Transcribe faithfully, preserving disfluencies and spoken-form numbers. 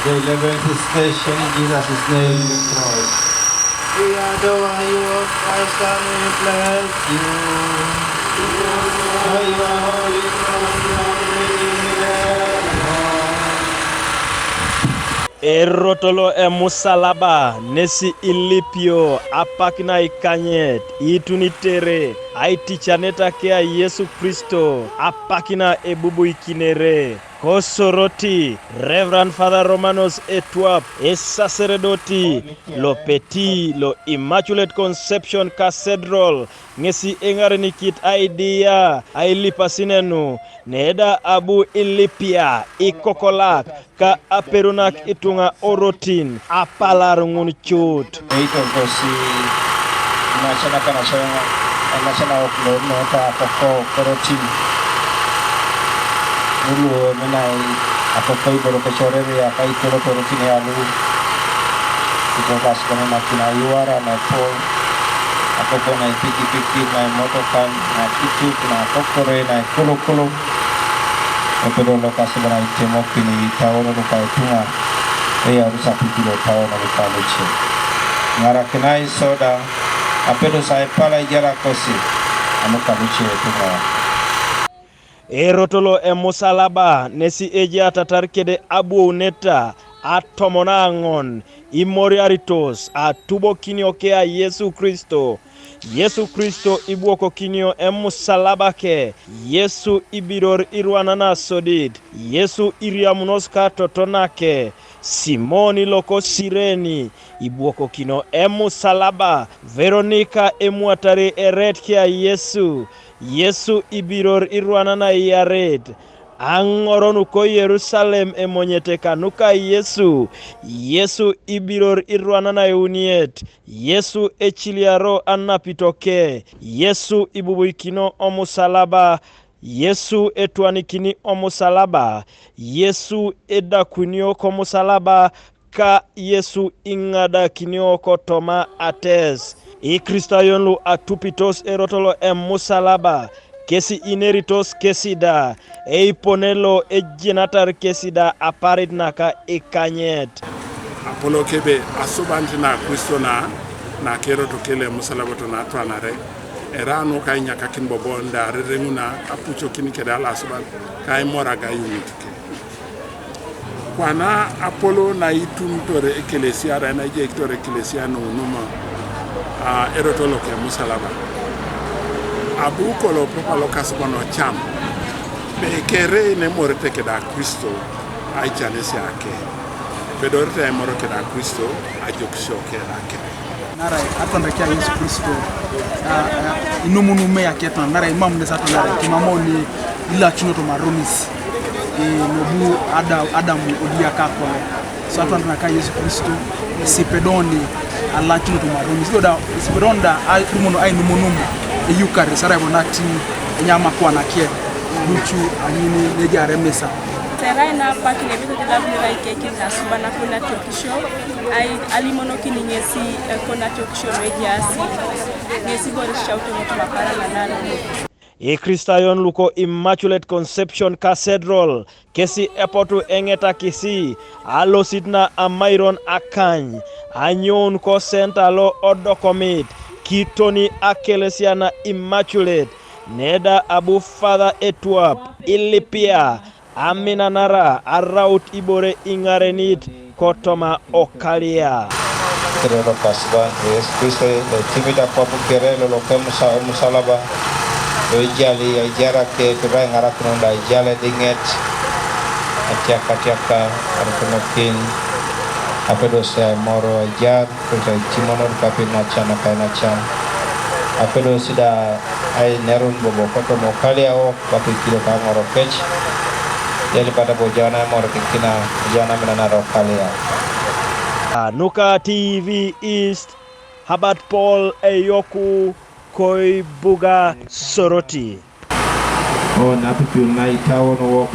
Celebrate his passion in Jesus' name we pray. We adore you, O Christ, and we bless you. For you are holy, Christ, you are holy, you are holy. Erot lo emusalaba nesi ilipio apak na ikanyet itunitere aiticaneta kea Yesu Kristo apak na ebubuikinere. Kosoroti Reverend Father Romanos Etuap, esaseredoti lopeti lo Immaculate Conception Cathedral, ŋesi eŋarenikit aidia ailipasinenu, neda abu ilipia ikokolak ka aperunak ituŋa orotin apalar ŋun cut. Eitogosi nacanaka nacan nacanawok lo nota akoko korotin. Ulu menai akoko iboro kecoreria ka ikolo torotin alu. Itokas kono nakina iwara na po akoko na ipikipiki na imotokan na kituk na kokore na ikulukulu. Epedo lokasi bana itemokin itawon luka ituŋa. Eya rusa pipilo tawon luka luce. Ŋarakinai soda apedo sa ipala ijarakosi anuka luce ituŋa. Erot lo emusalaba nesi ejaatatar kede abuouneta atomon aŋon imoriaritos atubokinio kea Yesu Kristo. Yesu Kristo ibwokokinio emusalaba ke. Yesu ibiror irwana nasodit. Yesu iriamunos ka totonake. Simoni loko Sireni ibwokokino emusalaba. Veronika emwatari eret kea Yesu. Yesu ibiror irwana naiyaret. Aŋor nuko Yerusalem emonyete kanuka Yesu. Yesu ibiror irwana naiuniet. Yesu eciliaro anapito ke. Yesu ibubuikino omusalaba. Yesu etwanikini omusalaba. Yesu edakunio komusalaba. Ka Yesu iŋadakinio kotoma ates. Ikristayon lu atupitos erot lo emusalaba kesi ineritos kesi da, eipone lo ejenatar kesi da aparit naka ikanyet. Apolok ebe asubanit na Kristo na nakerot kele emusalaba tona atwanare, era nuka inyakakin bobo da arereŋuna apucokin kede alasuban ka aimoraga ayuŋit ke. Kwana apolo na itunitore ekelesia arai na ijeikitor ekelesia nuunuma a, erot loke musalaba. Abu kolo papa lokasuban ocam be kere nemorete keda Kristo aicanesia ke. Pedorete aimoro keda Kristo ajokisio keda ke. Narai atwandakia Yesu Kristo, a, a, inumunumei aketwan, narai imam nes atwanare, kimamon ilacunoto maronis, e, nobu Adam, Adam odiaka kole. So atwandanaka Yesu Kristo, sipedoni alacunoto maronis. Ido da, sipedon da, a, rumono ainumunum, eyukare, sarai bonati, enyamakwanake, lucu, anyini, nejaare mesa. Serai na apak nebito tidabunira ikekil nasuba nakon atiokisio, ai, alimonokini ŋesi, eh, kon atiokisio nuejaasi, ŋesi boris cauto ŋutu mapara nanalo. Ikristayon luko Immaculate Conception Cathedral kesi epotu eŋetakisi alosit na amairon akany, anyoun ko senta lo odokomit, kitoni akelesia na Immaculate, neda abu Father Etuap, ilipia, aminanara araut ibore iŋarenit kotoma okalia. Kere lokasuban Yesu Kristo loitimit akwap kere loloke musa, musalaba, loijali aijarake kere aiŋarakinon da aijal ediŋet, atiakatiaka, arukunokin, apedosi aimoro aijar, kere aitimonor kapin nacan nakainacan, apedosi da ainerun bobo kotoma okalia wok, batu ikilio kaŋoropec, yalipata bo jawana emorikikina, jawana minanara okalia. Anuka T V East, Herbert Paul Eyoku, Koibuga Soroti. O napipiu na itawon wok